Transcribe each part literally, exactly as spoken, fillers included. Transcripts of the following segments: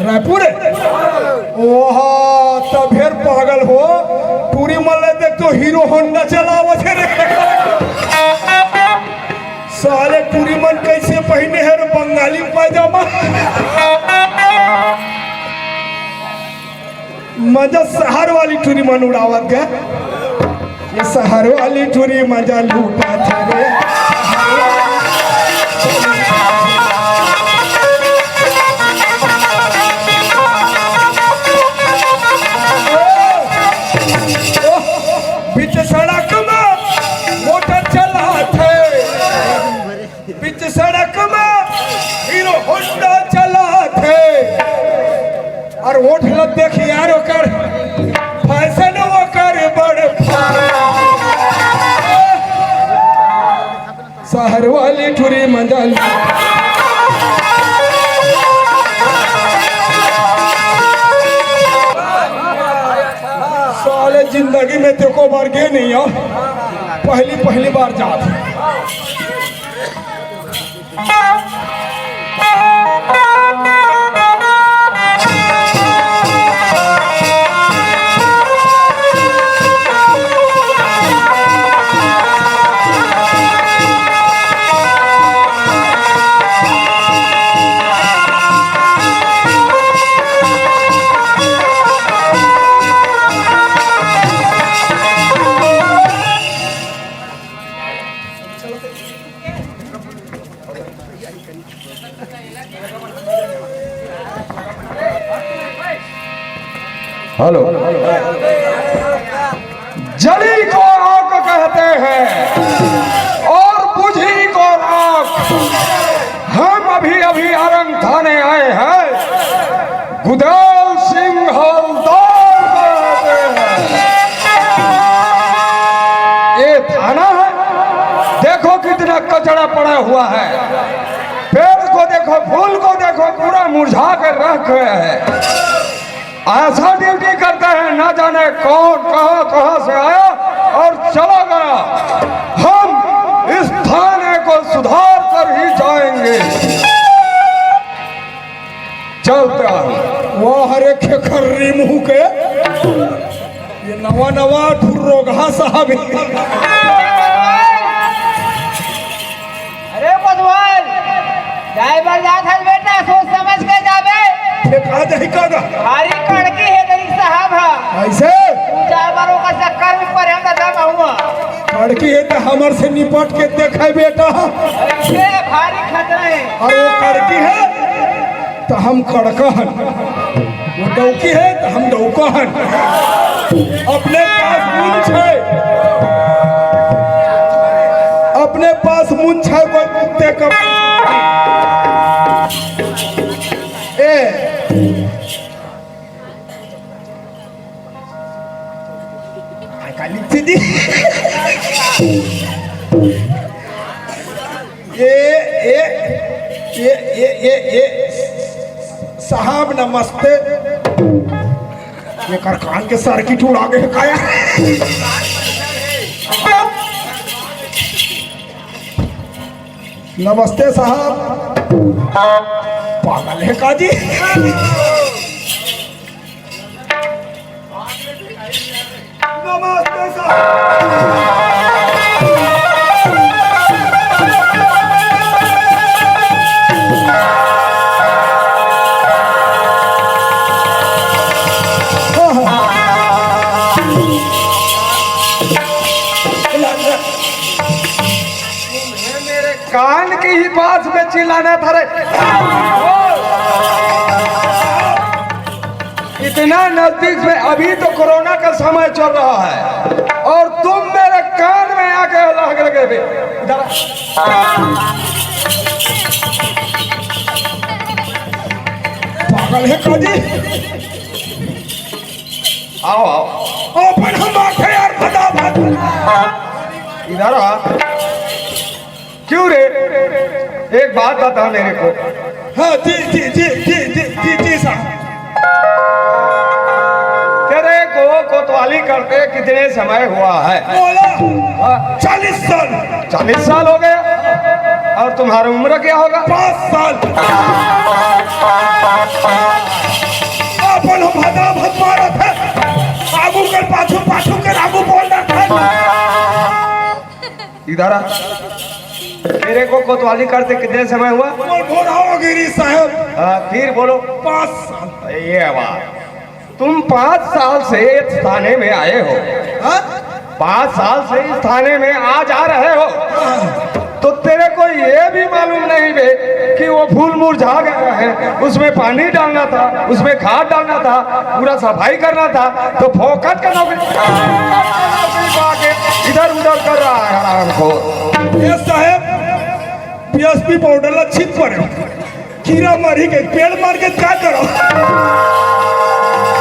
रायपुर। ओहा, त फेर पागल हो। टूरी मन ले देख तो हीरो होंडा चलावत हे रे। साले टूरी मन कैसे पहिने हे रे, बंगाली पायजामा। मजा शहर वाली टूरी मन उड़ावत गा। ये शहर वाली टूरी मजा लूटा था रे। ओ, ओ, बीच सड़क में मोटर चलात हे। बीच सड़क में हीरो होंडा चलात हे। अउ ओठ ल देख यार, ओकर फैशन, ओकर बड़ शहर वाली टूरी मजा ले। साले जिंदगी में ते एको बार गे नहीं हो, पहली पहली बार जात हे। हेलो। जली को आग कहते हैं और बुझी को राख। हम अभी अभी अरंग थाने आए हैं। गुदेल सिंह हवलदार कहते हैं। ये थाना है, देखो कितना कचरा पड़ा हुआ है। पेड़ को देखो, फूल को देखो, पूरा मुरझा कर रख गया है। ऐसा ड्यूटी करते हैं, ना जाने कौन कहाँ कहाँ से आया और चला गया। हम इस थाने को सुधार कर ही जाएंगे। चलता हूँ। वाह रे खेखर्री मुंह के, ये नवा नवा ठुर्रोगहा साहब। अरे बदवाल, जाए बर जात हस बेटा, सोच समझ के जाबे। फेंका जाही का गा? भारी कड़की हे दरी साहब हा। ऐसे? तू जाए बर ओकर चक्कर में परे हम दादा महुआ। कड़की हे त हमर से निपट के देखे बेटा। अरे भारी खतरा हे। अरे वो कड़की हे त हम कड़का हन, वो डौकी हे त हम डौका हन। अपने पास मुंछ हे, अपने पास मुंछ हे, कोई कुत्ते का ए। ये, ये, ये, ये, ये, ये, साहब नमस्ते। एकर कान के सर्किट उड़ा गे हे का या? नमस्ते साहब। पागल हे का जी? नमस्ते साहब। कान के ही पास में चिल्लाना था रे। इतना नजदीक में, अभी तो कोरोना का समय चल रहा है और तुम मेरे कान में आके लग लगे बे। इधर आ। पागल हे का जी? आओ, आओ। अपन हम आखे यार, फटाफट। इधर आ। क्यों रे? एक बात बता मेरे को। हाँ, जी, जी, साहब। तेरे को कोतवाली करते कितने समय हुआ है? बोला। हाँ। चालीस साल। चालीस साल हो गया? और तुम्हारी उम्र क्या होगा? पाँच साल। जरा, तेरे को कोतवाली करते कितने समय हुआ? बोल, बोल, आओ गिरी साहब। हाँ, फिर बोलो। पाँच साल। ये बात, तुम पाँच साल से इस थाने में आए हो, हाँ? पाँच साल से इस थाने में आ जा रहे हो, हाँ। तो तेरे को ये भी मालूम नहीं बे कि वो फूल मुरझा गया है, उसमें पानी डालना था, उसमें खाद डालना था, पूरा सफाई करना था, तो फोकट का नौकरी, नौकरी पाके इधर उधर कर रहा है हरामखोर। ये साहब, बीएसपी पाउडर ला छित पड़े, कीरा मारी के पेड़ मार के का करो?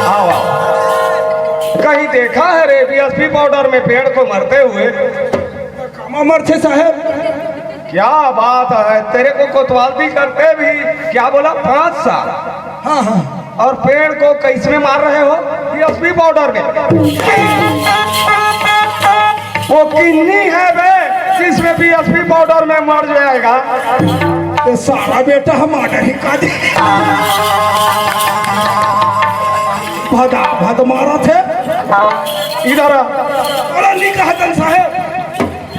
आओ, आओ। कहीं देखा है रे बीएसपी पाउडर में पेड़ को मरते हुए? कामा मरथे साहब। क्या बात है, तेरे को कोतवाल भी करते भी, क्या बोला, पाँच साल? हाँ, हाँ। और पेड़ को कैसे में मार रहे हो? बीएसपी पाउडर में। वो किन्नी है बे, जिसमें बीएसपी पाउडर में मर जाएगा? ये सारा बेटा हम आडर ही का दे। भदा भद मारा थे। इधर आ। बोला नहीं कहा तन साहेब,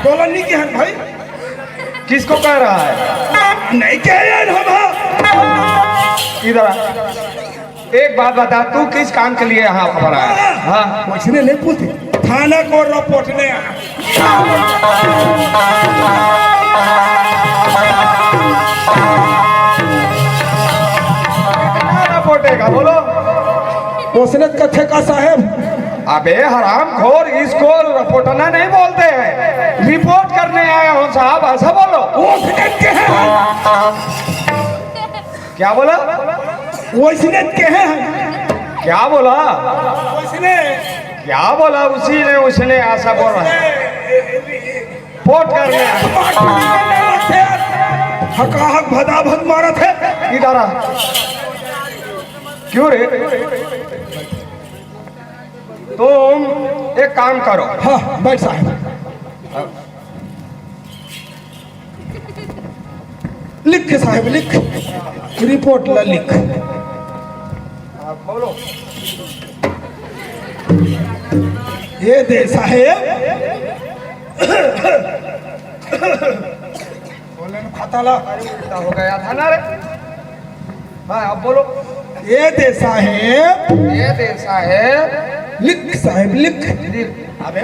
बोला नहीं कहा भाई। किसको कह रहा है? नहीं कह यार हम। इधर आ। एक बात बता, तू किस काम के लिए यहाँ पर आया? हाँ। कुछ नहीं, नहीं पूछे। थाना को रिपोर्ट नहीं आया। क्या रिपोर्ट है का? बोलो। उसने कथे का साहेब। अबे हरामखोर, इसको रिपोर्टना नहीं बोलते हैं, रिपोर्ट करने आया हूँ साहब, ऐसा बोलो। उसने कहे। क्या बोला? उसने कहे हैं। क्या बोला? उसने। क्या बोला? उसी ने, उसने ऐसा बोला। रिपोर्ट करने आया। हकाहक भदाभद मारा थे। इधर आ। क्यों रे? तुम एक काम करो। हाँ, बैठ साहब। लिख साहब, लिख। रिपोर्ट ला लिख। हाँ, बोलो। ये दे साहेब। बोले न खाता ला। अरे, उल्टा हो गया था ना रे। हाँ, अब बोलो। ये दे साहेब। ये दे साहेब। लिख साहेब, लिख। लिख। अबे,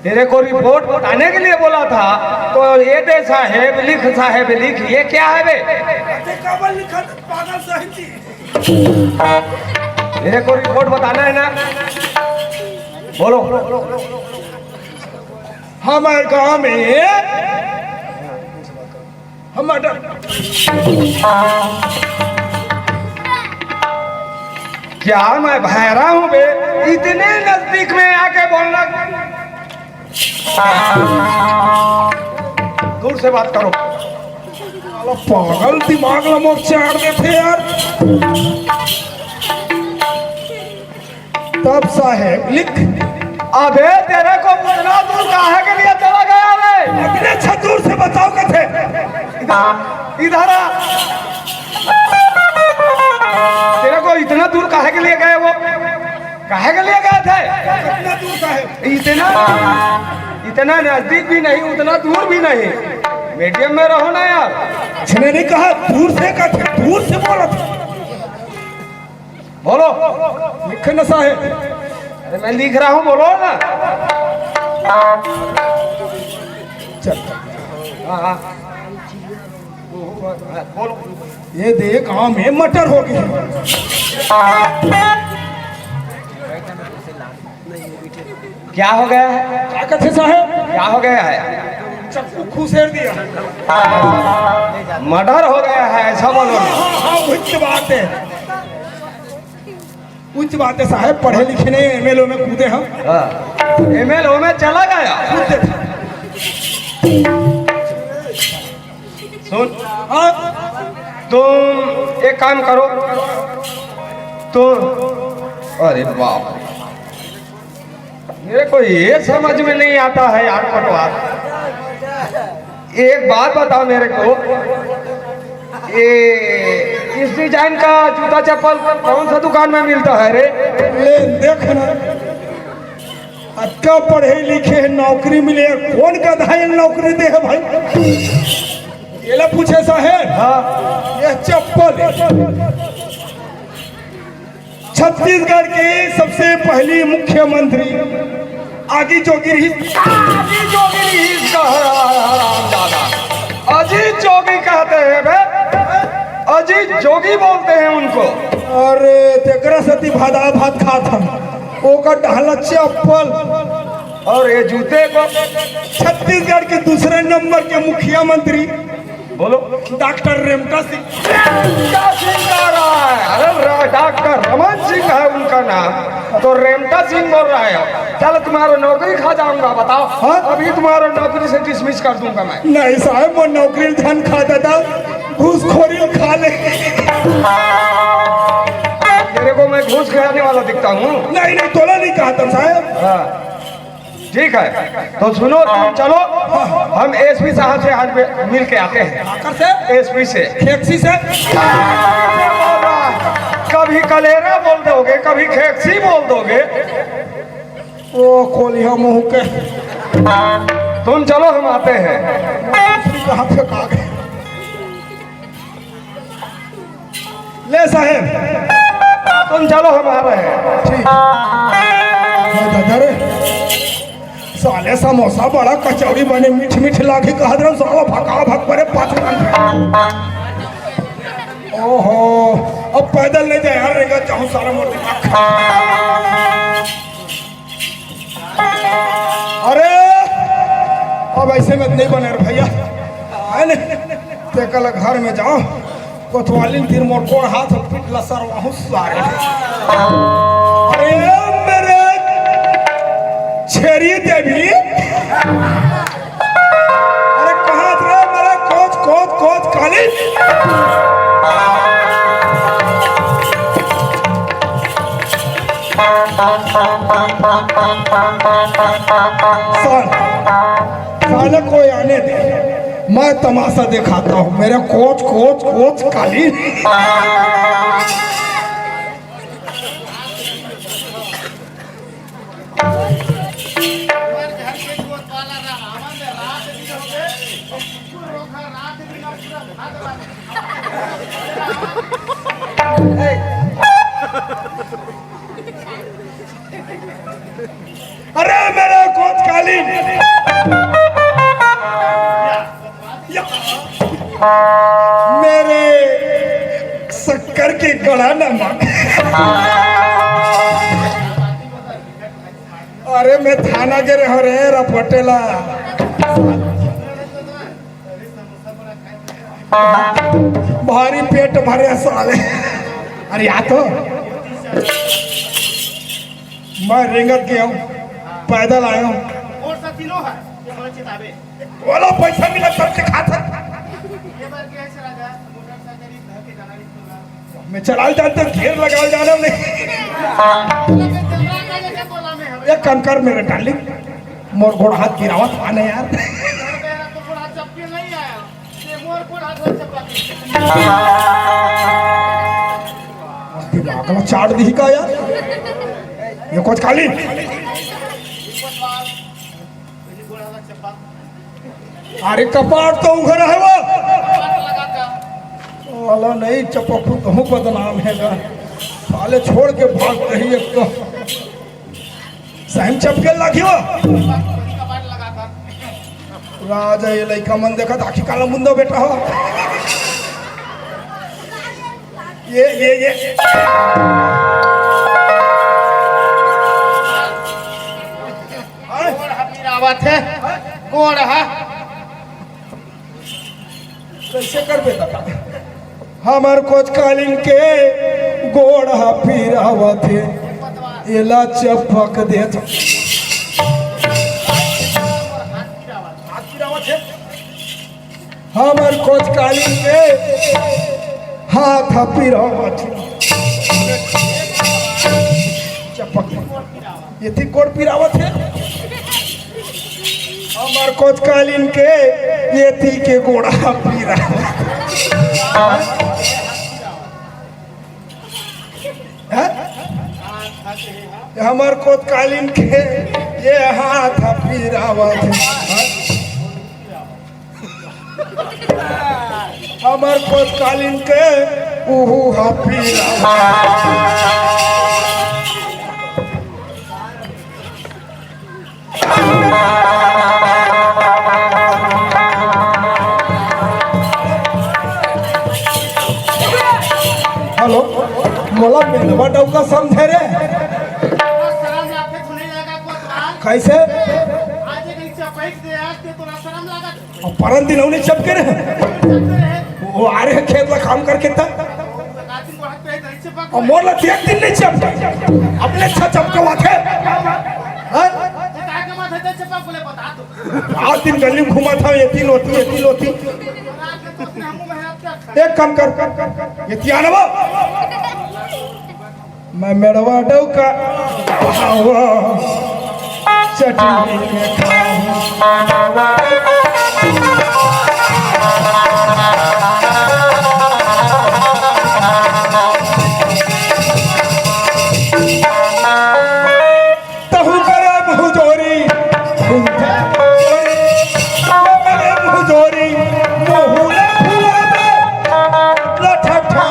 तेरे को रिपोर्ट बताने के लिए बोला था, तो ये दे साहेब, लिख साहेब, लिख, ये क्या है बे? अरे, काबर लिखा था, पागल साहेब जी? तेरे को रिपोर्ट बताना है ना? बोलो। हमारे गांव में हम अटक। क्या मैं भैरा हूँ बे? इतने नजदीक में आके बोलना। दूर से बात करो। साला पागल, दिमाग ला मोर चाट देथे यार। तब साहेब लिख। अबे तेरे को उतना दूर काहे के लिए चला गया रे? अपने छतूर से बताओ कथे। इधर आ। तेरे को इतना दूर काहे के लिए गए वो? काहे के लिए गए थे? इतना दूर काहे? इतना, इतना नजदीक भी नहीं, उतना दूर भी नहीं। मीडियम में रहो ना यार। इसने नहीं कहा दूर से, कथे दूर से बोला था। बोलो। लिखे न साहेब। अरे मैं लिख रहा हूँ, बोलो ना। चल। हाँ, हाँ। बोलो। ये देख, गांव में मटर हो गई। क्या हो गया है? क्या कथे साहेब? क्या हो गया है? चक्कू खुसेर दिया। मर्डर हो गया है, ऐसा बोलो ना। हाँ, हाँ, हाँ, उच्च बात है। उच्च बात है साहेब, पढ़े लिखे नहीं, एमएलओ में कूदे हम। हाँ। एमएलओ में चला गया। कूदे थे। सुन। हाँ। तुम एक काम करो। तुम, अरे बाप रे। मेरे को ये समझ में नहीं आता है यार पटवार। एक बात बताओ मेरे को, ये इस डिजाइन का जूता चप्पल कौन सा दुकान में मिलता है रे? ले देख ना। अतका पढ़े लिखे हे, नौकरी मिले, कोन गधा ये नौकरी दे हे भाई? एला पूछे साहेब। हाँ। ये चप्पल हे। छत्तीसगढ़ के सबसे पहली मुख्यमंत्री आगी जोगी रहिस। आगी जोगी रहिस का हरामजादा। अजीत जोगी कहते हैं बे, अजीत जोगी बोलते हैं उनको। अरे, तेकरा सेती भादा भात खात हन, ओकर डाला चप्पल। और ये जूते को। छत्तीसगढ़ के दूसरे नंबर के मुख्यमंत्री बोलो। डॉक्टर रेमटा सिंह। रेमटा सिंह आ रहा है। अरे, डॉक्टर रमन सिंह है उनका नाम, तो रेमटा सिंह बोल रहा है। चलो, तुम्हारा नौकरी खा जाऊंगा, बताओ। हाँ? अभी तुम्हारा नौकरी से डिसमिस कर दूंगा मैं। नहीं साहेब, वो नौकरी धन खा देता, घूसखोरी खा ले। तेरे को मैं घूस खाने वाला दिखता हूँ? नहीं, नहीं, तोला नहीं कहा था साहेब। हाँ, ठीक है, तो सुनो, तुम चलो, हम एसपी साहब से आज मिल के आते हैं। आकर से? एसपी से। खेक्सी से? कभी कलेरा बोल दोगे, कभी खेक्सी बोल दोगे। ओ कोलिया मुंह के। तुम चलो, हम आते हैं। एसपी कहाँ फेंका गए? ले साहेब, तुम चलो, हम आ रहे हैं। ठीक। अरे दादा रे, साले समोसा बड़ा कचौड़ी बने, मीठ मीठ लागे, कहा दे साला भका भक परे पाँच मिनट। ओहो, अब पैदल नहीं जाए यार, रेंगत जाऊं, सारा मोर दिमाग खा। अरे, अब ऐसे में नहीं बने रे भैया, है न? ते कल घर में जाओ, कोतवालिन तीर मोर कोड़ हाथ और पीट लसर वाहू सारे। अरे मेरे छेरी देवी, अरे कहाँ रे मेरे कोच, कोच, कोच काली? साल, साले कोई आने दे, मैं तमाशा दिखाता हूँ। मेरे कोच, कोच, कोच काली। अरे मेरे कोच कालीन, या, मेरे शक्कर के गला नमक। अरे मैं थाना गे रहे हंव रे रपटेला। भारी पेट भरे साले। अरे या तो मैं रेंगत गे हंव, पैदल आए हंव। ओला पैसा मिला तब से खात हंव। मैं चलाल जानत हंव, गेयर लगाल जानत हंव नहीं। एक काम कर मेरे डार्लिंग, मोर गोड़ हाथ गिरावत आने यार। दिमाग ला चाट दिही का यार? ये कोच कालीन। अरे कपाट तो उघर हे वो। साला नहीं चपकू, तहूँ बदनाम हे गा। साले छोड़ के भाग कही एक तो। सही चपके लागी वो। राजा ये लइका मन देखत आखी काला मुंदा बेटा हो। ये, ये, ये। गोड़ ह पिरावत हे, गोड़ ह। कैसे करबे दादा? हमर कोच कालीन के गोड़ ह पिरावत हे, एला चपक देत। हाथ पिरावत हे। हमर कोच कालीन के हाथ ह पिरावत हे। चपक। एती गोड़ पिरावत हे। हमर कोच कालीन के एती के गोड़ ह पिरावत हे। हैं? हमर कोच कालीन के ये हाथ पिरावत हे। हमर कोतकालीन के उहू हा पिरावत। हेलो, मोला मेनवा डौका समझे रे। शरम लागे, सुने लगा कोतवाल। कैसे? आज एक चपैक दे, आज ते तोला शरम लागत। अब परन दिन उन्हें चपके रहे। चपके रहे। वो आ रहे खेत ला काम करके था। रात दिन को हाथ पे धरे चपक। अब मोर ला एक दिन नहीं चपके। अपने अच्छा चपकवा थे। हाँ? तो काय के माथे ते चपक बोले बता दो। रात दिन गली में घूमा था, ये तीन होती, ये तीन होती। रात के तो हमको मेहनत कर। एक काम कर, ये तियानवा। मैं मेड़वा डौका, आवा, चटनी में खाऊं। तहु करे मुँह जोरी, तहु करे मुँह जोरी, मुँह ले फुला दे, लठठा।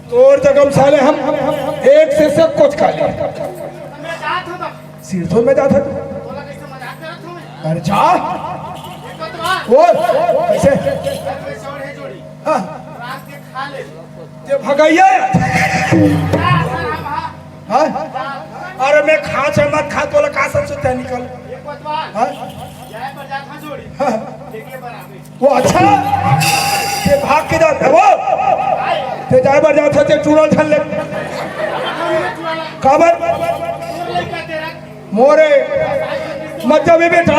तोर जगम साले हम एक से से कोचकाली। सिरथोन में जात हन। अरे जा। बोल, कैसे? हाँ। ते भगैया। हाँ? अरे मैं खा चाहे मत खा, तोला का संसो ते निकल। हाँ? हाँ। वो अच्छा, ते भाग के जात हे वो। ते जाए बर जात हे, ते चूड़ा झन ले। काबर? मोरे, मत जाबे बेटा,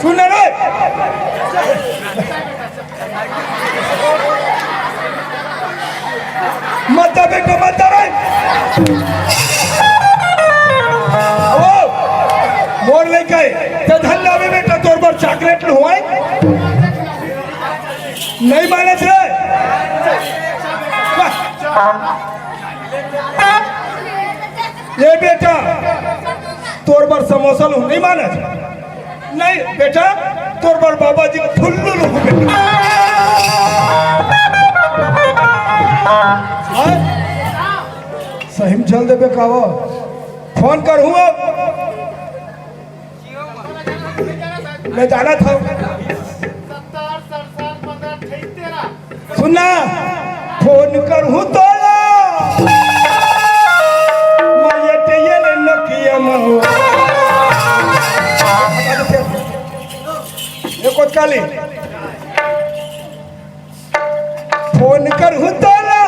सुन ना रे। मत जा बेटा, मत जा रे। ओ, मोर लइका हे, ते झन जाबे बेटा, तोर बर चॉकलेट लुहवाए। नहीं मानत रे। ये बेटा, तोर बर समोसा लुहूं, नहीं मानत। नहीं बेटा, तोर बर बाबा जी फुल्लू लुहूं बेटा। हाँ? सही में चल देबे का वो? फोन करहूं अब। मैं जानत हूं। सुन ना, फोन करहूं तोला। मैं ये टेये ले नोकिया महुआ। ये कोतकाली। फोन करहूं तोला,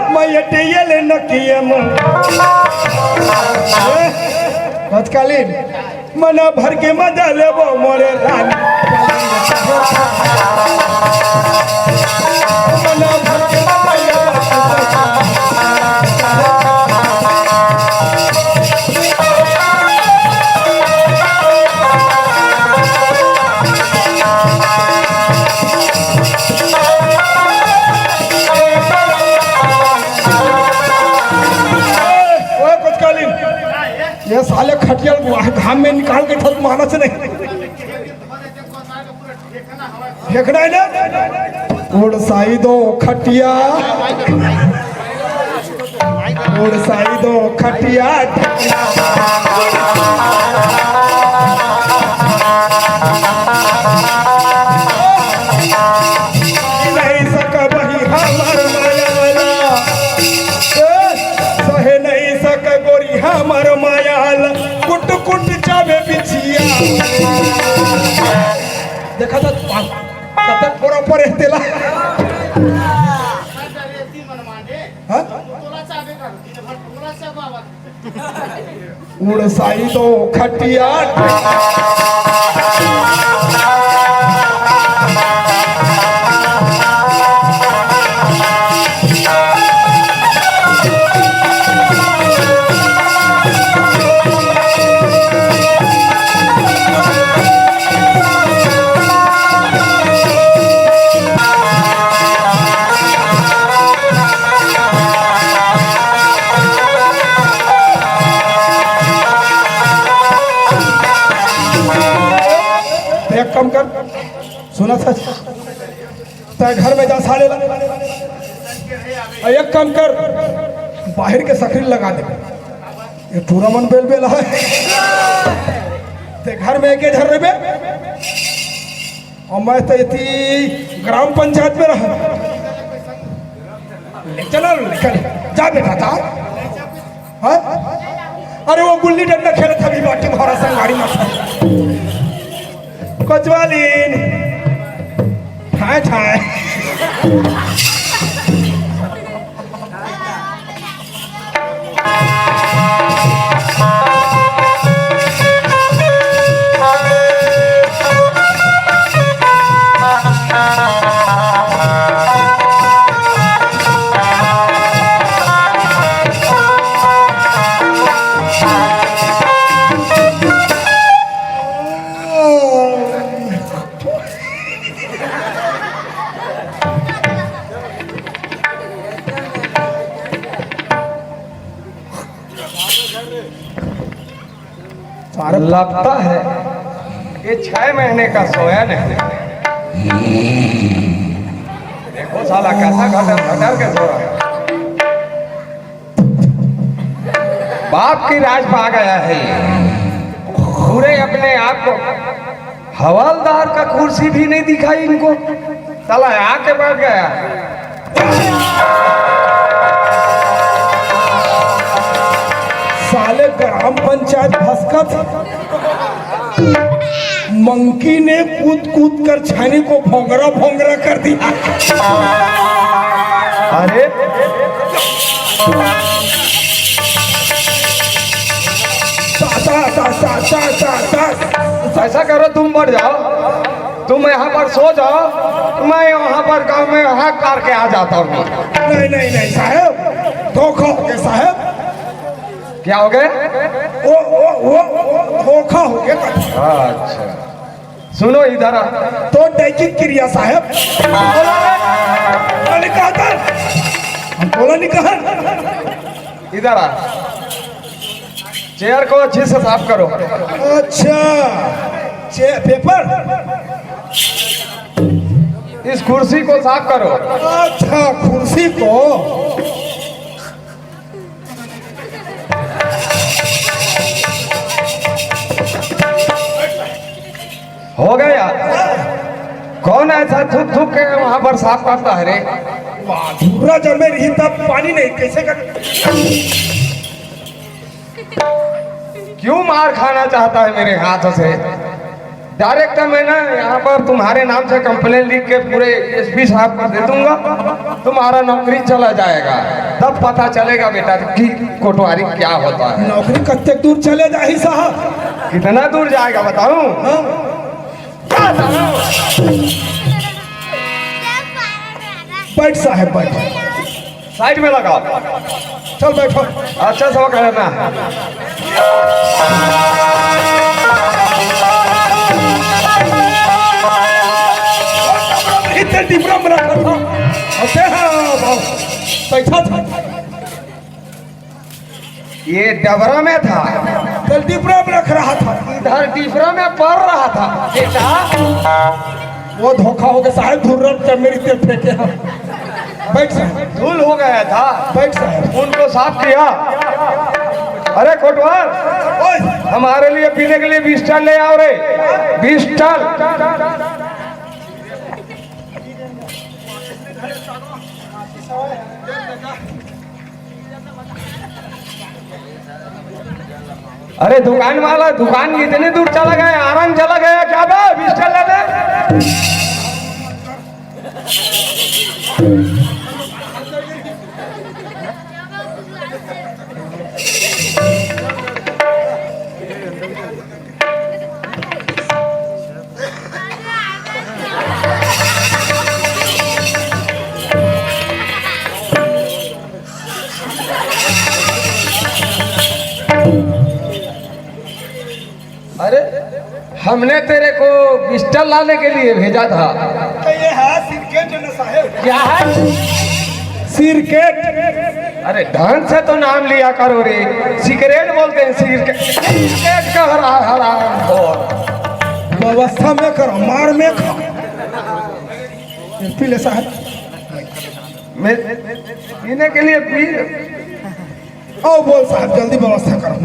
मैं ये टेये ले नोकिया महुआ। कोतकाली। मना भर के मजा लेबो मोरे रानी। मना भर के मजा लेबो। ओए, कोतकालीन, ये साले खटिया घाम में निकाल के थक मानस नहीं। फेंकना है ना? उड़साई दो खटिया, उड़साई दो खटिया। नहीं सकबही हमर माया ला, ए, सहे नहीं सक गोरी हमर माया ला, कुट कुट जाबे बिछिया। देखा था, कतक फोरा परे तेला। हाँ? उड़साई दो खटिया। एक काम कर, सुना था, तै घर में जा साले ला। आ, एक काम कर, बाहर के सकरी लगा दे। ये टूरा मन बेल बेल है। ते घर में एके झन रहिबे। अउ मैं तो एती ग्राम पंचायत में रहा। ले चला, ले चल। जा बेटा, जा। हाँ? अरे वो गुल्ली डंडा खेलत हबे बाटी भरा संगवारी में। कोतवालीन। ठाए, ठाए। सारे लगता है ये छह महीने का सोया नहीं। देखो साला कैसा घटर घटर के सो रहा है। बाप की राज पा गया है ये। पूरे अपने आप को हवलदार का कुर्सी भी नहीं दिखाई इनको। साला आके बैठ गया। साले ग्राम पंचायत भसकत मंकी ने कूद कूद कर छानी को भोंगरा भोंगरा कर दिया। अरे ता, ता, ता, ता, ता, ता, ता। ऐसा करो, तुम बैठ जाओ, तुम यहाँ पर सो जाओ, मैं वहाँ पर गाँव में हाक करके आ जाता हूँ। नहीं, नहीं, नहीं साहब, धोखा हो गया साहब। क्या हो गया? वो, वो, वो, वो धोखा हो गया। अच्छा, सुनो इधर आ। तो डैकी क्रिया साहब। बोला नहीं कहा था? हम बोला नहीं कहा? इधर आ। चेयर को अच्छे से साफ करो। अच्छा, चे-, पेपर? इस कुर्सी को साफ करो। अच्छा, कुर्सी को। हो गया। कौन ऐसा थूक थूक के वहां पर साफ करता है रे? वाह, धुर्रा जन्मे रही तब पानी नहीं, कैसे कर? क्यों मार खाना चाहता है मेरे हाथ से? डायरेक्ट मैं ना यहाँ पर तुम्हारे नाम से कंप्लेन लिख के पूरे एसपी साहब को दे दूंगा। तुम्हारा नौकरी चला जाएगा, तब पता चलेगा बेटा कि कोटवारी क्या होता है। नौकरी कत्ते दूर चले जाही साहब? कितना दूर जाएगा बताऊं? हाँ। बैठ साहब, बैठ। साइड में लगाओ। चल बैठो। अच्छा सबक है ना। इतने डिबरा में रखा था। और तेरा बैठा था। ये डबरा में था। कल डिबरा में रख रहा था। इधर डिबरा में पड़ रहा था। बेटा। वो धोखा हो गया साहब, धुर्रम चमेली तेल फेंके हम। बैठ साहब। धूल हो गया था। बैठ साहब। उनको साफ किया। अरे कोटवार, ओए, हमारे लिए पीने के लिए बिस्टल ले आओ रे, बिस्टल। अरे दुकान वाला, दुकान इतने दूर चला गया, आरंग चला गया क्या बे? बिस्टल लेने। हमने तेरे को पिस्टल लाने के लिए भेजा था। तो ये है सिरकेट ना साहेब। क्या है? सिरकेट। अरे, ढंग से तो नाम लिया करो रे। सिगरेट बोलते हैं, सिरकेट। सिरकेट का हरा-, हराम खोर। व्यवस्था में करो, मार में खा। पी ले साहब। मैं पीने के लिए पी। आओ बोल साहब, जल्दी व्यवस्था करो।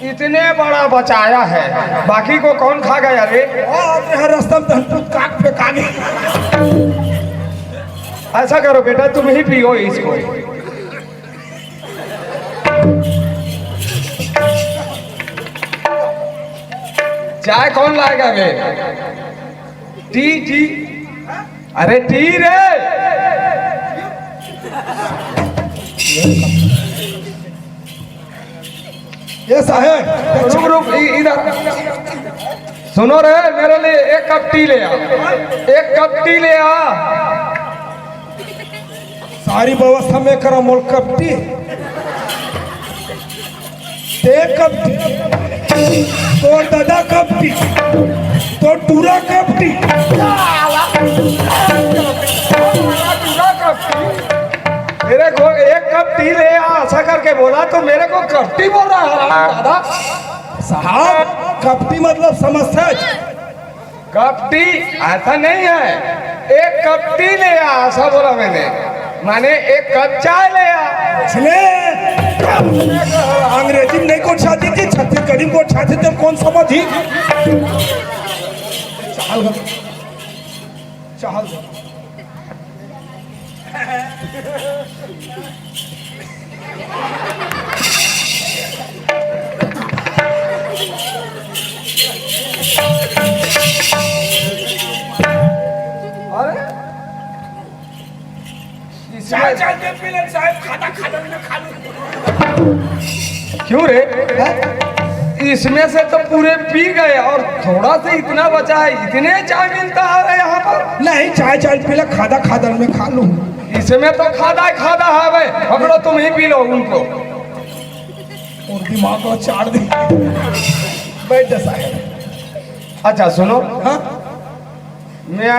इतने बड़ा बचाया है, बाकी को कौन खा गया रे? आ, आज हर रास्ता में धनपुर काट पे काट। ऐसा करो बेटा, तुम ही पियो इसको। चाय कौन लाएगा बे? T, T. अरे टी रे। ये साहेब, रुक, रुक, इ-, इधर। सुनो रे, मेरे लिए एक कप टी ले आ, एक कप टी ले आ। सारी व्यवस्था मैं करा, मोल कप टी। ते कप टी, तोर दादा कप टी, तोर टूरा कप टी। मेरे को एक कप टी ले आ, ऐसा करके बोला तो मेरे को कप टी बोल रहा है, हराम दादा। साहब, कपटी मतलब समझता है? कपटी ऐसा नहीं है, एक कप टी ले आ, ऐसा बोला मैंने, माने एक कप चाय ले आ। इसने अंग्रेजी में नहीं को छाती थी, छत्तीसगढ़ी में को छाती थे, कौन समझ ही? चाल, चाल। अरे, चाय, चाय दे पी ले, साहब, खादा, खादा में खा लूं। क्यों रे? हैं? इसमें से तो पूरे पी गए और थोड़ा सा इतना बचा है, इतने चाय मिलता है यहाँ पर? नहीं, चाय, चाय पी ले, खादा, खादा में खा लूं। इसमें तो खादा ही खादा है भाई, पकड़ो, तुम ही पी लो उनको। और दिमाग को चाट दे। बैठ जा साहब। अच्छा सुनो, हाँ? मैं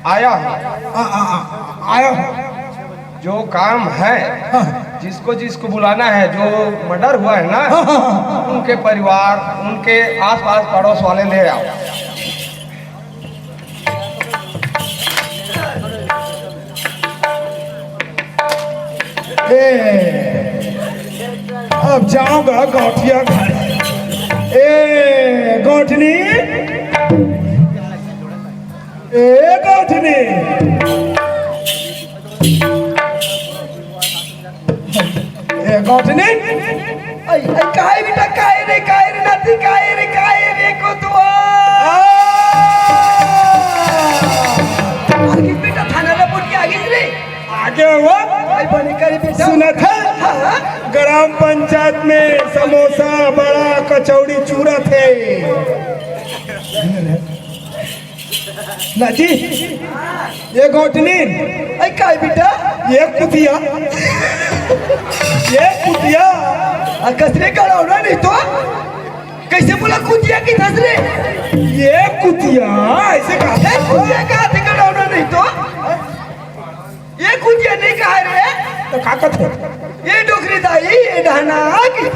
आया हूँ। आ, आ, आ, आया हूँ। जो काम है, हाँ। जिसको जिसको बुलाना है, जो मर्डर हुआ है ना, हाँ, हाँ, हाँ। उनके परिवार, उनके आसपास पड़ोस वाले ले आओ। ए, अब जाऊंगा गौठिया घर। ए, गौठनी, ए, गौठनी, ए, गौठनी। आई, आई, काय बेटा, काय रे, काय रे नाती, काय रे, काय रे कोतवा? आ! आगे बेटा, थाना ला बोल के आगे रे। आगे हो? आई, बने करे बेटा। सुनत है? हाँ, हाँ। ग्राम पंचायत में समोसा, बड़ा, कचौड़ी चूरत है। ना जी, ये गौटनी। ऐ काय बेटा? ये कुतिया, ये कुतिया। आ, कसरे गड़ौना नहीं तो? कैसे बोला कुतिया की धसरे? ये कुतिया, ऐसे कहा। ये कुतिया का हाथ गड़ौना नहीं तो? ये कुतिया नहीं कहा रे। तो का कथे? ये डोकरी दाई, ये डहना की।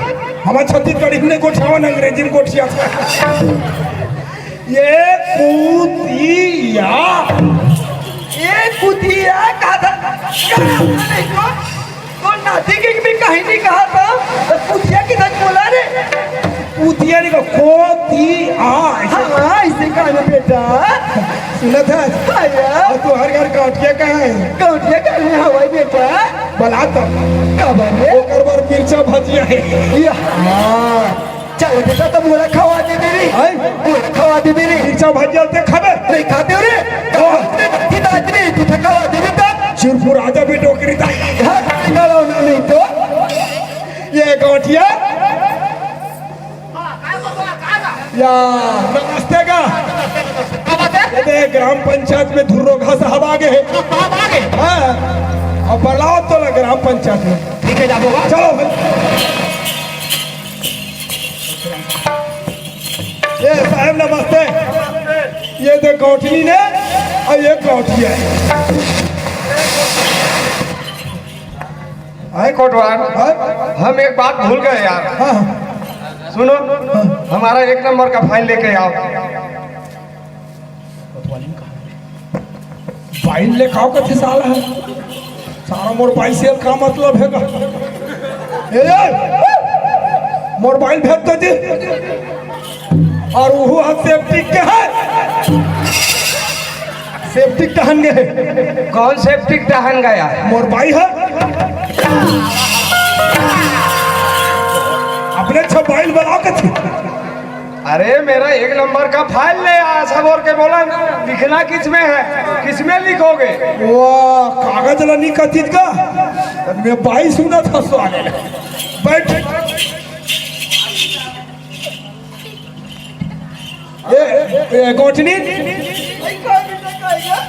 हमार छत्तीसगढ़ी में गोठियावन, अंग्रेजी में गोठिया। ये कुतिया। ये कुतिया का था? नहीं तो, तो नाती के भी कहीं नहीं कहा था। तो कुतिया की तक बोला रे। कुतिया नहीं को, कोतिया, ऐसे। हाँ, ऐसे कहा ना बेटा। सुनत है? हाँ यार। और तोहर घर गौटिया कहाँ है? गौटिया कहाँ है हमारे बेटा? बला तो। का बात है? ओकर बर मिर्चा भजिया है। या। हाँ। चल बेटा, तो मोला खवा दे मेरी। हैं? मोला खवा दे मेरी। मिर्चा भजिया ते खाबे? नहीं खाते हो रे। हाँ। खाते नहीं, तू तो खवा दे बेटा। चुरपुर आजा बेटो, करी दा। हाँ, नहीं तो। ये गौटिया। या, नमस्ते का। ये देख, ग्राम पंचायत में धुर्रो घास हवा गे हे। हाँ, अब बलाओ तो ला ग्राम पंचायत में। ठीक है, जाबो बा। चलो भाई। साहेब नमस्ते। ये दे गौठनी ने अउ ये गौठिया हे। आए कोटवार, हाँ? हम एक बात भूल गए यार। हाँ। सुनो, हमारा एक नंबर का फाइल लेके आओ। फाइल लेके आओ कथे साला हे। सारा मोर बाई से का मतलब हे गा? ए, ए, मोर बाई भेज दे जी। अउ वो ह सेप्टिक के हे। सेप्टिक टहन गे हे। कौन सेप्टिक टहन गया? मोर बाई हे। अपने छपाइल बनाओ कथे। अरे, मेरा एक नंबर का फाइल ले आया, सब और के बोला ना, लिखना किस में है, किस में लिखोगे? वाह, कागज ला नहीं कथित का? मैं बाई सुना था साले। बैठ। ये, ये गोठनी,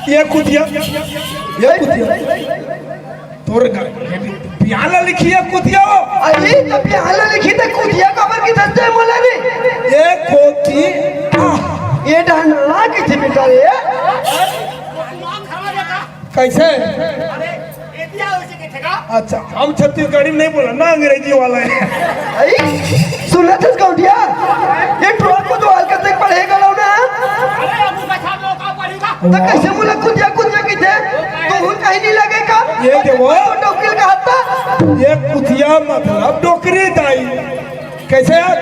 ये कुतिया, ये कुतिया। तोर ग-, बिहान ला लिखी हे कुतिया। अरे, त बिहान ला लिखी त कुतिया काबर कहिथे मोला रे? ये कोती, आह। ये डहन ला कहिथे बेटा रे। कैसे? अच्छा, हम छत्तीसगढ़ी में नहीं बोला ना, अंग्रेजी वाला हे। अई, सुनत हस गौंटिया? ये ट्रक को तो हल्का से पढ़े गलो ना। त कैसे मोला कुतिया, कुतिया कहिथे? तो हुन कहीं नहीं लगे का? ये देखो। तो डौकी ल कहाथे। ये कुतिया मतलब डोकरी दाई। कैसे यार?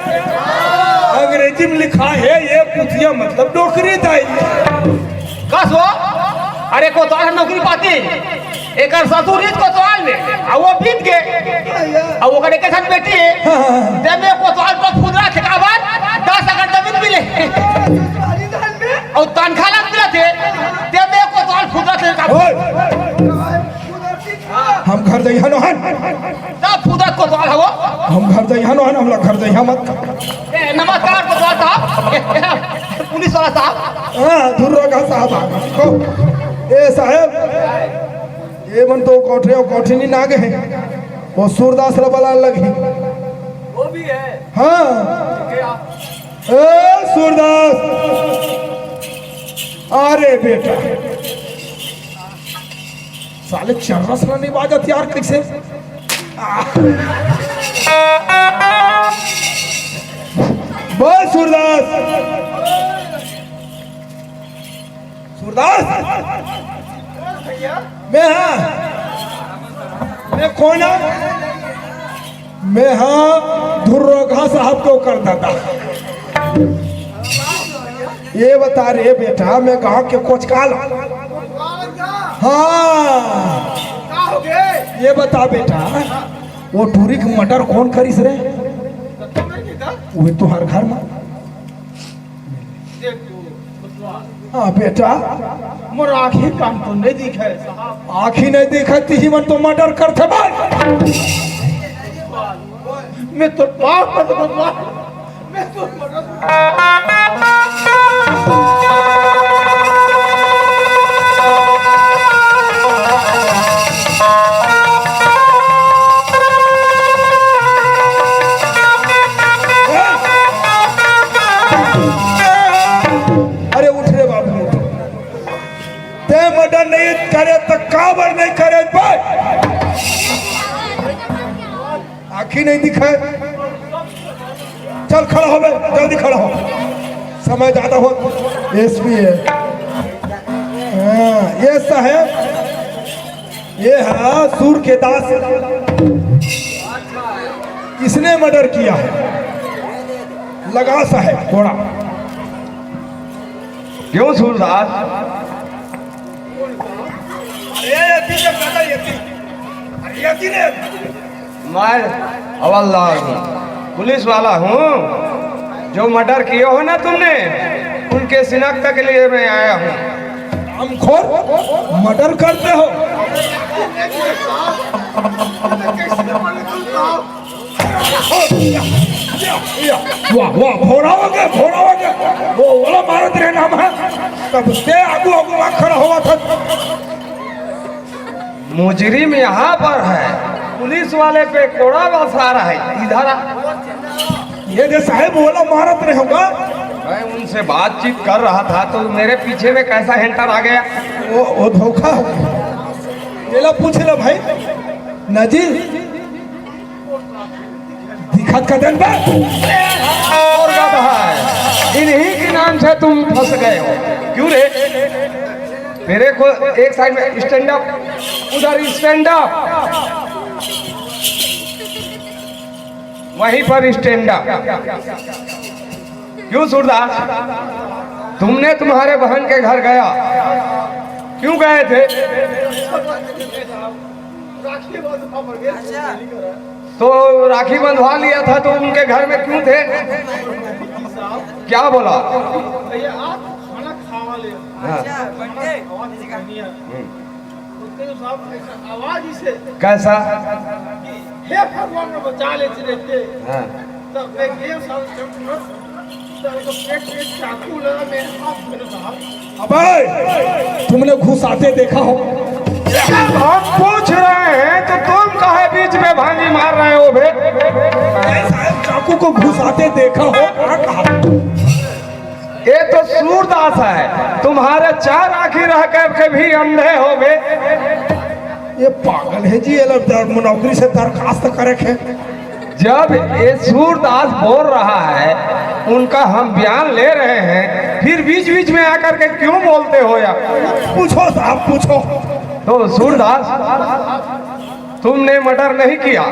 अंग्रेजी में लिखा हे, ये कुतिया मतलब डोकरी दाई। कस वो? अरे, कोतवाल नौकरी पाती। एकर ससुर इस कोतवाल में, अउ वो बीत गे। अउ ओकर एक साथ बेटी हे। हाँ, हाँ, हाँ। ते में कोतवाल को फुदरा के काबर दस एकड़ जमीन मिले। अउ तनखा ला मिलथे। ते में कोतवाल फुदरा के काबर। ओए! हम घर जइहा नोहन। तब फुदरा कोतवाल हवो। हम घर जइहा नोहन, हमला घर जइहा मत। ए, नमस्कार कोतवाल साहब। पुलिस वाला साहब। हाँ, धुर्रोगा साहब आ गए। को, ए साहेब, ये मन तो कोठरे अउ कोठिनी ना गे हे। वो सूरदास ला बलान लगही। वो भी है। हाँ। ठीक है आप। ए सूरदास, अरे बेटा, साले चर्रस ला नहीं बाजत यार, कैसे? बोल सूरदास। सूरदास। मैं हा। मैं कोन हा? मैं हा धुर्रोगा साहब के ओकर दादा। ये बता रे बेटा, मैं गांव के कोचकाल। हाँ। ये बता बेटा, वो टूरी के मर्डर कोन करिस रे? वो तुंहर घर में। हाँ बेटा, मोर आँखी कान तो नहीं दिखे। आँखी नहीं दिखे, तिही मन तो मर्डर करथे भाई। मैं तो पाप करत हँव। मैं तो अरे उठ रे बाबू, उठ। तैं मर्डर नहीं करे त काबर नहीं करे बे? आँखी नहीं दिखे। चल खड़ा हो बे, जल्दी खड़ा हो। समय ज्यादा हो। एसपी है। हाँ, ये साहेब, ये है सूर के दास। इसने मर्डर किया है। लगा साहेब घोड़ा। क्यों सूरदास? अरे ये तीन जन ज्यादा ये तीन। अरे ये तीन है। मैं हवलदार हूँ, पुलिस वाला हूँ। जो मर्डर किए हो ना तुमने, उनके शिनाख्त के लिए मैं आया हूँ। हरामखोर, मर्डर करते हो। वाह, वाह, भोरावगे, भोरावगे। वो ओला मारत रहे ना हम, तब से आगू, आगू आ खड़ा होवत हे। मुजरिम यहाँ पर है, पुलिस वाले पे कोड़ा बरसा रहा है। इधर आ। ये दे साहेब, ओला मारत रहे होगा। मैं उनसे बातचीत कर रहा था तो मेरे पीछे में कैसा हेल्टर आ गया? वो, वो धोखा हो गया। ये ला पूछ लो भाई। ना जी, दिखत का दिन बा। और गधा है, इन्हीं के नाम से तुम फंस गए हो। क्यों रे? तेरे को एक साइड में स्टैंड अप, उधर स्टैंड अप, वहीं पर स्टैंड अप। क्यों सूरदास, तुमने तुम्हारे बहन के घर गया, क्यों गए थे? तो राखी बंधवा लिया था तो उनके घर में क्यों थे? क्या बोला? हाँ। हम्म। कैसा? हे भगवान, बचा ले रहते। हाँ। तो मैं गेम साल चल रहा, तो एक पेट में चाकू लगा, मेरे हाथ में लगा। अबे, तुमने घुसाते देखा हो? जब हम पूछ रहे हैं तो तुम काहे बीच में भांगी मार रहे हो बे? ऐसा है, चाकू को घुसाते देखा हो? ये तो सूरदास है, तुम्हारे चार आंखी रह करके भी अंधे हो गए। ये पागल है जी, ये लोग दर-, नौकरी से दरखास्त करे थे। जब ये सूरदास बोल रहा है, उनका हम बयान ले रहे हैं, फिर बीच बीच में आकर के क्यों बोलते हो यार? पूछो साहब, पूछो। तो सूरदास, तुमने मर्डर नहीं किया?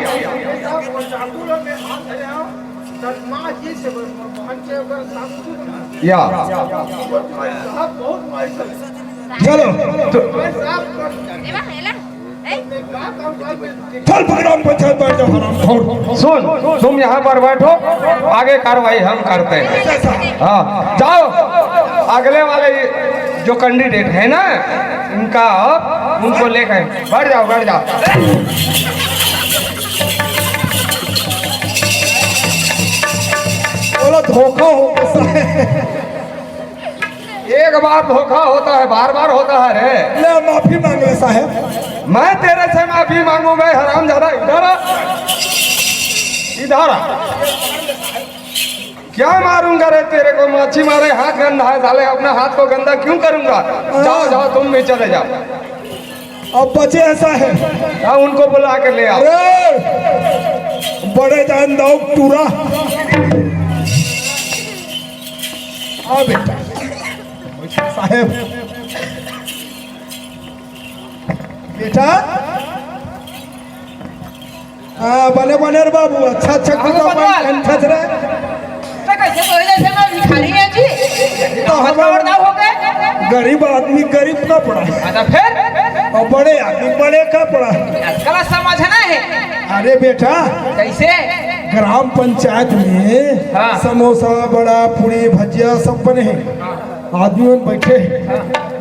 या चलो, तो चल पकड़ो, पंचायत बैठ जाओ, हरामखोर। सुन, तुम यहाँ पर बैठो, आगे कार्रवाई हम करते हैं। हाँ, जाओ, अगले वाले जो कैंडिडेट है ना, इनका, उनको लेकर बैठ जाओ, बैठ जाओ। बोलो, धोखा हो गया साहब। एक बार धोखा होता है, बार बार होता है रे। ले, माफी मांग ले साहब। मैं तेरे से माफी मांगू? मैं हरामजादा, इधर आ, इधर आ। क्या मारूंगा रे तेरे को? माछी मारे हाथ गंदा है साले, अपना हाथ को गंदा क्यों करूंगा? जाओ, जाओ, तुम भी चले जाओ। अब बचे ऐसा है। हाँ, उनको बुला के ले आओ। अरे, बड़े जान दो टूरा। आ बेटा, साहेब, बेटा, हाँ, बने बने रे बाबू, अच्छा अच्छा कुर्ता पहन के रे। तो कैसे बोले जैसे मैं भिखारी है जी? तो हम हो गए। गरीब आदमी गरीब कपड़ा। अच्छा, फिर? और बड़े आदमी बड़े कपड़ा। आजकल समझना है। अरे बेटा, कैसे? ग्राम पंचायत में हाँ। समोसा, बड़ा, पूड़ी, भजिया सब बने हैं। आदमी मन बैठे हैं।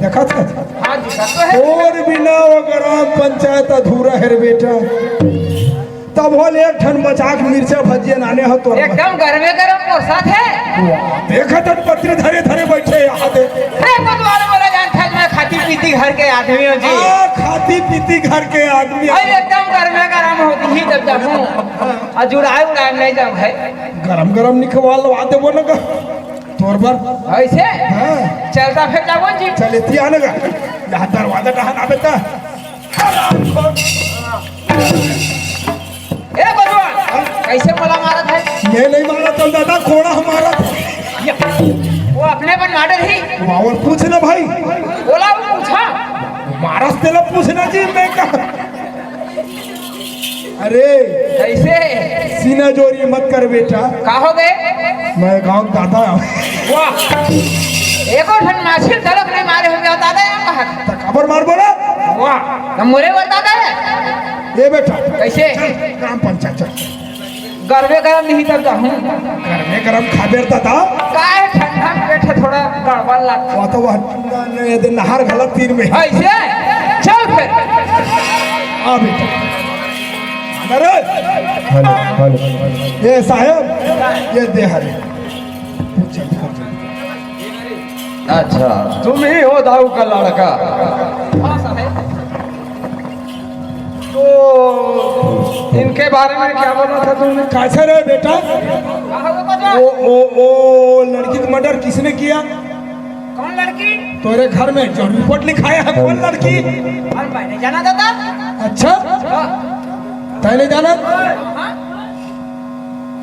देखा था? हाँ जी, सब तो है। और बिना वो ग्राम पंचायत अधूरा है रे बेटा। तब होल एक ठन बचाक मिर्चा भजिया नाने हो तो। एकदम गरमे गरम मोर साथ है। वाह, देखा था पत्र धरे धरे बैठे यहाँ दे। अरे कोतवाल बोला जान था, मैं खाती पीती घर के आदमी हूँ जी। हाँ, खाती पीती घर के आदमी। भाई एकदम गरमे गरम होती ही जब जाऊँ। और जुड़ाए उड़ाए नहीं जाऊँ भाई। गरम गरम निकवाल लवा दे वो ना। तोर बर। ऐसे? हाँ। चलता फिरता कौन जी? चले तिया ना गा। यहाँ दरवाजा टहा ना बेटा। ए बलवान, कैसे मोला मारत है? मैं नहीं मारत हूँ दादा, कोड़ा मारत है। या, वो अपने बन मारे ही। वावर पूछ ना भाई। बोला वो पूछा। मारस तेला पूछना जी, मैं कहा। अरे, कैसे? सीना जोरी मत कर बेटा। का हो गए? मैं गांव का दादा हूँ। वाह, एको ठन माछी तलक नहीं मारे होंगे, दादा यहाँ कहा। त काबर मार बोला? वाह, त मोरे बर दादा है। ये बेटा, कैसे? चल, ग्राम पंचायत चल। गरमे गरम नहीं तब जाहूँ। गरमे गरम खाबे रे दादा। काय ठंडा में बैठे थोड़ा गड़बड़ लगता। वो तो वह ठंडा नहीं है, नहर घला तीर में। ऐसे? चल फिर। आ बेटा। अरे। Hello, hello. ये साहेब, ये दे हरे। अच्छा, तुम ही हो दाऊ का लड़का। हाँ साहेब। तो इनके बारे में क्या बोला था तुमने? कैसे रे बेटा? ओ, ओ, ओ, लड़की का मर्डर किसने किया? कौन लड़की? तेरे घर में जो रिपोर्ट लिखाया है, कौन लड़की? और मैं नहीं जाना दादा। अच्छा, हाँ। तय नहीं जाना? हाँ।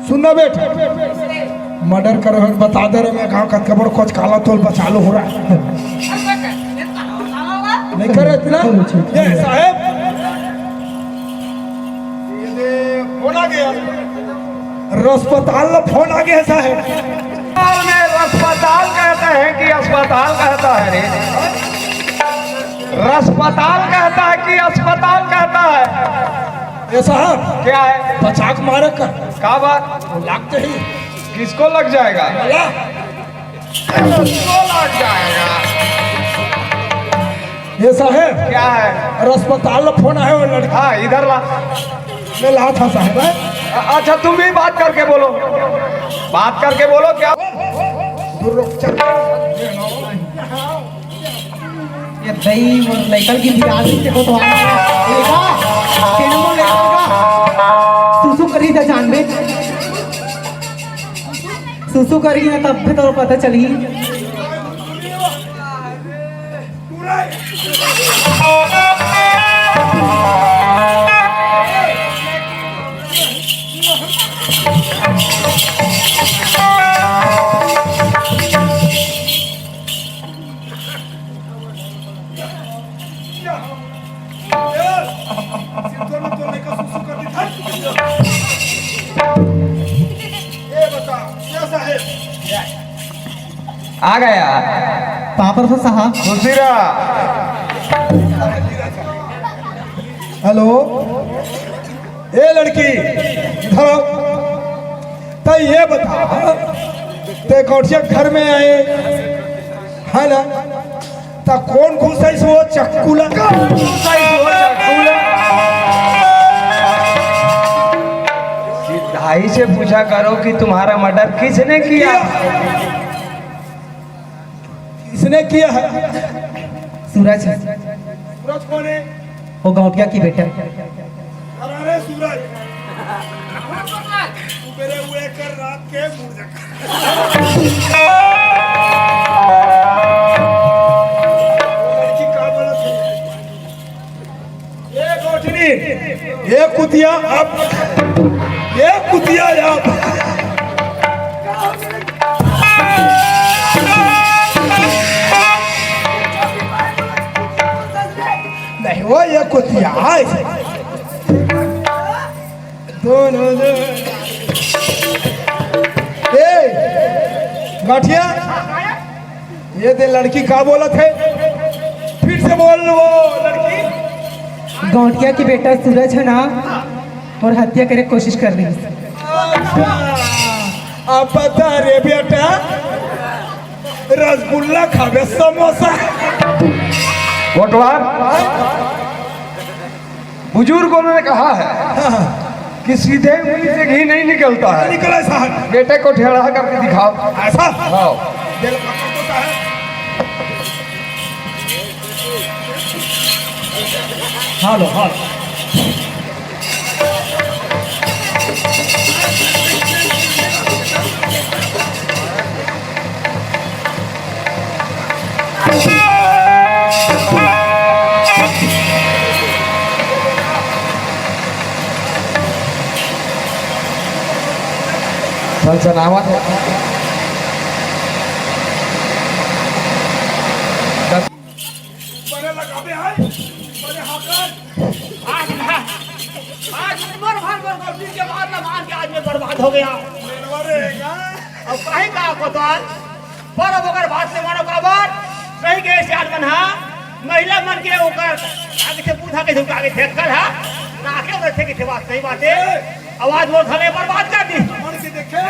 सुनना बेटा, मर्डर करो है, बता दे रहे, मैं गाँव का कबर खोज काला तोल बचा लो हो रहा है। नहीं करे इतना। ये साहब, ये दे, फोन आ गया। अस्पताल ला फोन आ गया साहब। अस्पताल में अस्पताल कहता है कि अस्पताल कहता है रे? अस्पताल कहता है कि अस्पताल कहता है? ये साहब, क्या है? पचाक मारे का। का बात? लागते ही। किसको लग जाएगा? मला। किसको लग जाएगा? ये साहब, क्या है? अरे अस्पताल ला फोन आया है वो लड़का। हाँ, इधर ला। मैं ला था साहब, हैं? अ-, अच्छा, तुम भी बात करके बोलो। बात करके बोलो, क्या? दूर रुक, चल। ये दही मोर लइकन की भी आदमी से कोतवाल है। लइका, तेने मोर लइका का सुसु करी था जान में। सुसु करी ना तब भी तो पता चली। आ गया। पापड़ तो साहब। खुशी रहा। हेलो, ए लड़की, इधर आओ। तो ये बता, ते गौठिया घर में आए, है ना? तो कौन घुसाइस वो चक्कू ला? कौन घुसाइस वो चक्कू ला? सिधाई से पूछा करो कि तुम्हारा मर्डर किसने किया? किसने किया है? सूरज। सूरज कौन है? वो गौटिया की बेटा। अरे, अरे सूरज, सुबेरे हुए कर रात के मुड़ जा। लड़की का बोलत है? ये गोठनी, ये कुतिया आप, ये कुतिया आप। नहीं, वो ये कुतिया है। दोनों, दोनों। ए, गौठिया, ये दे लड़की का बोलत है? फिर से बोल वो लड़की। गौटिया के बेटा सूरज है ना, और हत्या करे के कोशिश कर रही है। अच्छा, अब बता रे बेटा, रसगुल्ला खाबे समोसा? कोटवार, बुजुर्गों ने कहा है कि सीधे उंगली से घी नहीं निकलता है। निकला साहब। बेटे को ठेढ़ा करके दिखाओ। ऐसा? हाँ। दिल पकड़ तो साहब। Hello, hello. सनसनावत है। बड़े लगावे आए, बड़े हाकन। आज ना, आज उमर भर मोर गलती के बाद ना मान के आज मैं बर्बाद हो गया। मेनवा रे, का? अब काहे का कोतवाल? पर अब ओकर बात ले मानो काबर? सही के सियान मन हा, महिला मन के ओकर आगे से बूढ़ा के झुका के फेंक कर हा, ना के ओकर थे के थे बात सही बात है। आवाज वो धले बर्बाद कर दी। मन के देखे।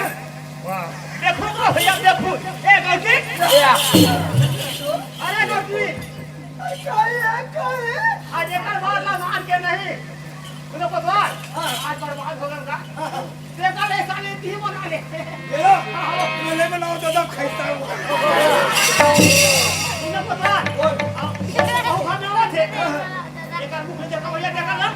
वाह। देखो तो भैया, देखो। ए, गौतम। या। अरे, गौतम। आज एकर मार ला, मार के नहीं। तू लोग को तो आज, आज बर्बाद हो गया का? देखा ले, साले, दी बना ले। ये लो, मेले में ना हो तो दम खाइता है वो। तू लोग को तो आज, आओ, खाने वाला थे। एकर मुंह देखा, भैया, देखा ना।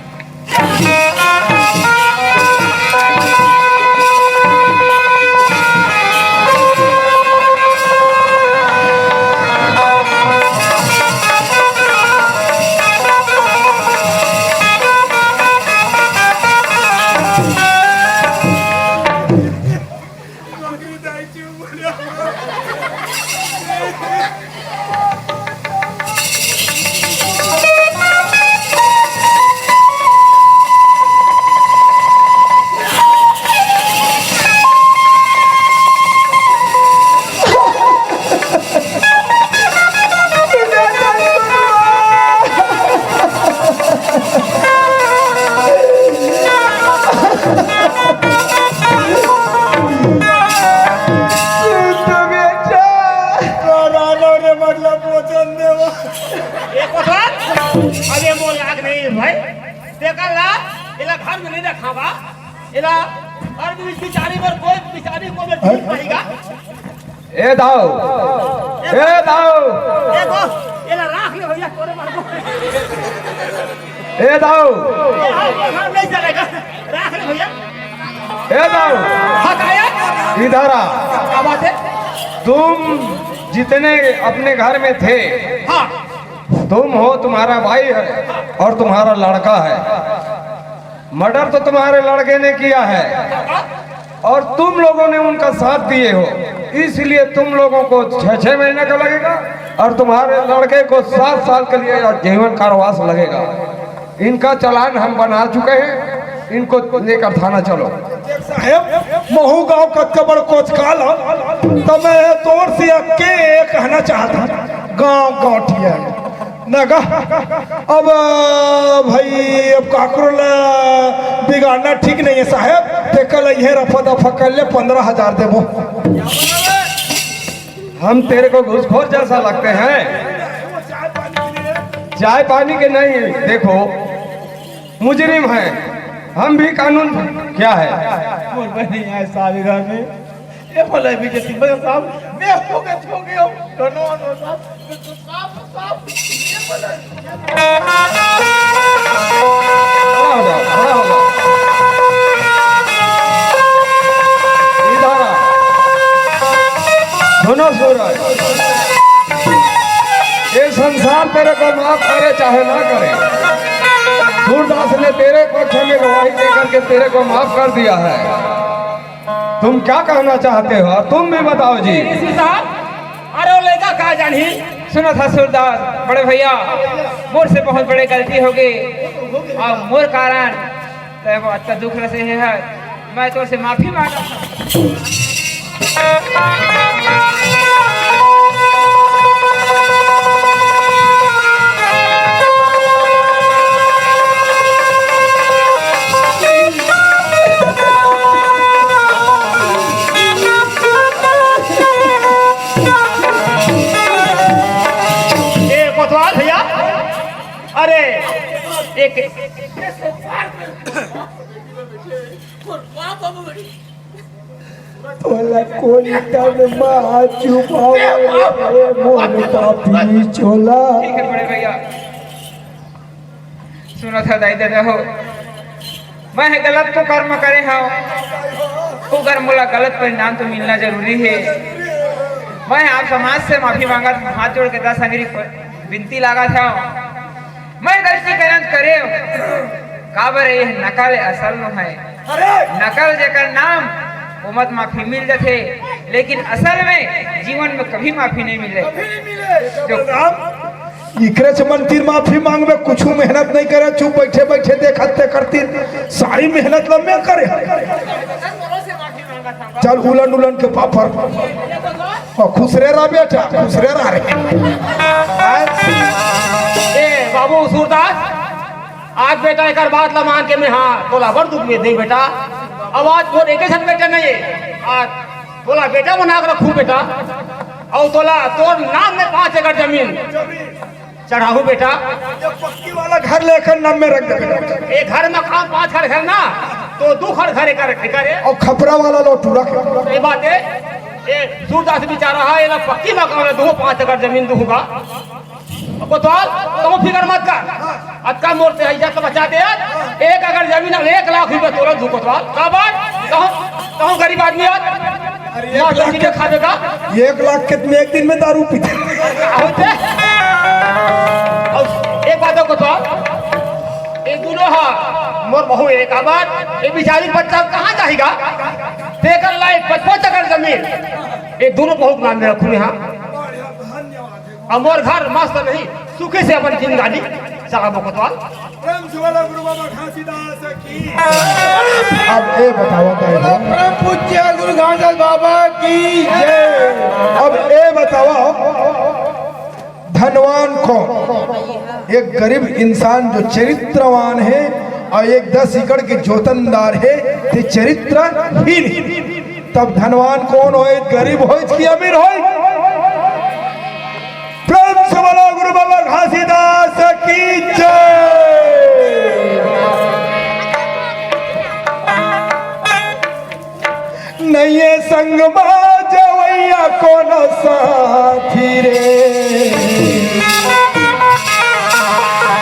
अबे मोर लाग नहीं भाई, देखा ला, एला घर में नहीं रखा बा, एला और भी बिचारी बर कोई बिचारी को भी ठीक नहीं गा। ए दाऊ, ए दाऊ, देखो, एला राख ले भैया, तोरे मार को। ए दाऊ, ये हाल तो घर नहीं चलेगा, राख ले भैया। ए दाऊ, हाँ, काया? इधर आ। क्या बात है? तुम जितने अपने घर में थे, हाँ। तुम हो, तुम्हारा भाई है और तुम्हारा लड़का है। मर्डर तो तुम्हारे लड़के ने किया है और तुम लोगों ने उनका साथ दिए हो, इसलिए तुम लोगों को छह छह महीने का लगेगा और तुम्हारे लड़के को सात साल के लिए जीवन कारावास लगेगा। इनका चालान हम बना चुके हैं, इनको लेकर थाना चलो। साहेब, महू गांव कतका बड़ कोचकाल ह, त मैं तोर से अक्के कहना चाहत हूँ, गांव गौंटिया नगा। अब भाई, अब काकरो ला बिगाड़ना ठीक नहीं है साहेब, ते कल इहे रफा दफा कर ले, पंद्रह हजार देबो। हम तेरे को घूसखोर जैसा लगते हैं? चाय पानी के नहीं, देखो, मुजरिम है, हम भी कानून। क्या है? मोर बहिनी आय साविरा में, ये बोला बीजेपी में साहब, मैं हो गए, हो गए, हो गए, हो गए, साहब, साहब, साहब, ये बोला। खड़ा हो जाओ, खड़ा हो जाओ। इधर आ। सुनो सूरज, ये संसार तेरे को माफ करे चाहे ना करे, सूरदास ने तेरे पक्ष में गवाही दे करके तेरे को माफ कर दिया है। तुम क्या कहना चाहते हो? तुम भी बताओ जी। ऋषि साहब, अरे वो लइका का जानही? सुनो था सूरदास, बड़े भैया, मोर से बहुत बड़े गलती हो गई और मोर कारण तै वो अतना दुख रसे है, मैं तोर से माफी मांगा। ए कोतवाल भैया, अरे एक तोला कोई तन मा चुपावे रे मोर पापी चोला। ठीक है बड़े भैया, सुनो था दाई ददा हो, मैं गलत तो कर्म करे हूँ, उकर मोला गलत परिणाम तो मिलना जरूरी है। मैं आप समाज से माफी मांगत हूँ, हाथ जोड़ के दस अंगरी विनती लागत हूँ। मैं गलती करन करे, काबर ये नकल असल नो है। अरे! नकल जेकर नाम, ओमत माफी मिल जथे, लेकिन असल में जीवन में कभी माफी नहीं मिले। कभी नहीं मिले। जो बलराम, इकरे से मन तीर माफी मांगबे, कुछ मेहनत नहीं करे, चुप बैठे बैठे देखत ते करती सारी मेहनत लम्बे करे। चल उलन उलन के पापड़। ओ, खुसरे रह बेटा, खुसरे रह रे। ए, बाबू सूरदास, आज बेटा एकर बात ला मान के मैं हाँ, तोला बड़ दुख में दे बेटा। अब आज मोर एक झन बेटा नहीं है, आज तोला बेटा बना के रखूं बेटा। और तोला तोर नाम में पाँच एकड़ जमीन चढ़ाहू बेटा। ये पक्की वाला घर लेकर नाम में रख दे। ए घर में काम पाँच घर, घर ना, तो दू घर घर एकर, एकर है। और खपरा वाला लो टूरा के। ये बात है, ये सूरदास बेचारा है, ये पक्की मकान है, दो पाँच एकड़ जमीन दूंगा। कोतवाल, तुम फिकर मत कर, अतका मोर से इज्जत बचा दे। एक एकड़ जमीन हम एक लाख रुपया तोला दू कोतवाल। का बात? कहूँ, कहूँ गरीब आदमी आज अरे, एक लाख के, खावे का? एक लाख के तुम एक दिन में दारू पीते। होते? और एक बात को तो, ये दोनों हा, मोर बहू एक आबाद, ये बिचारी बच्चा कहाँ जाएगा? तेकर लाई पचपन एकड़ जमीन, ये दोनों बहू के नाम में रखूँ यहाँ। और मोर घर मस्त नहीं, सुखी से अपन जिंदगानी चलाबो कोतवाल। प्रेम से बोलो गुरु बाबा घासीदास की। अब ए बतावा ताई हो। परम पूज्य गुरु घासीदास बाबा की जय। अब ए बतावा, धनवान कौन? एक गरीब इंसान जो चरित्रवान है और एक दस एकड़ के जोतनदार है, ते चरित्रहीन। तब धनवान कौन होय, गरीब होय कि अमीर होय? प्रेम से बोलो गुरु बाबा घासीदास जय। नइये संग मा जवइया कोनो साथी रे।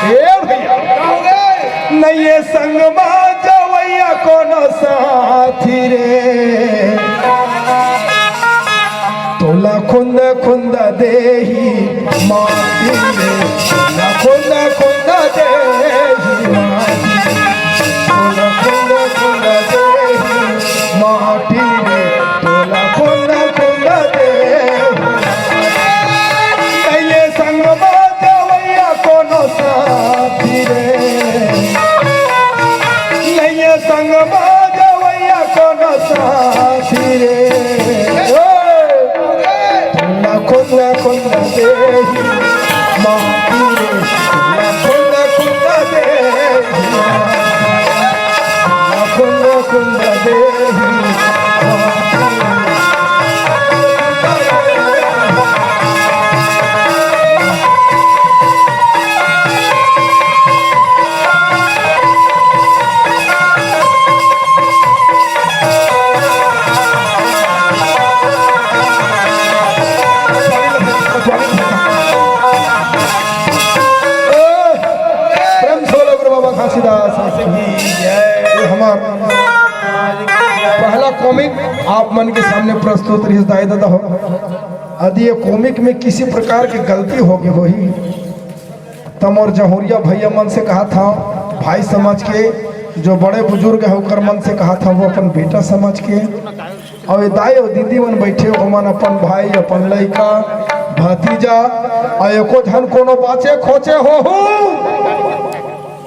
ए भइया, नइये संग मा जवइया कोनो साथी रे। तोला खुंद खुंद देही माटी रे, तोला खुंद खुंद देही माटी रे, तोला खुंद खुंद देही माटी रे, तोला खुंद खुंद देही। नइये संग मा जवइया कोनो साथी रे, नइये संग मा जवइया कोनो साथी रे। ओ, तोला खुंद खुंद देही माटी रे, तोला खुंद खुंद देही, तोला खुंद खुंद देही माटी रे। प्रेम से बोलो गुरु बाबा घासीदास की जय। ये हमार पहला कॉमिक आप मन के सामने प्रस्तुत रहिस दाई ददा हो। यदि ये कॉमिक में किसी प्रकार की गलती हो गई होही, त मोर जहुरिया भैया मन से कहा था, भाई समझ के, जो बड़े बुजुर्ग है ओकर मन से कहा था, वो अपन बेटा समझ के, अउ ये दाई अउ दीदी मन बैठे, ओमन अपन भाई, अपन लइका, भतीजा, अउ एको झन कोनो बाचे खोचे होहू,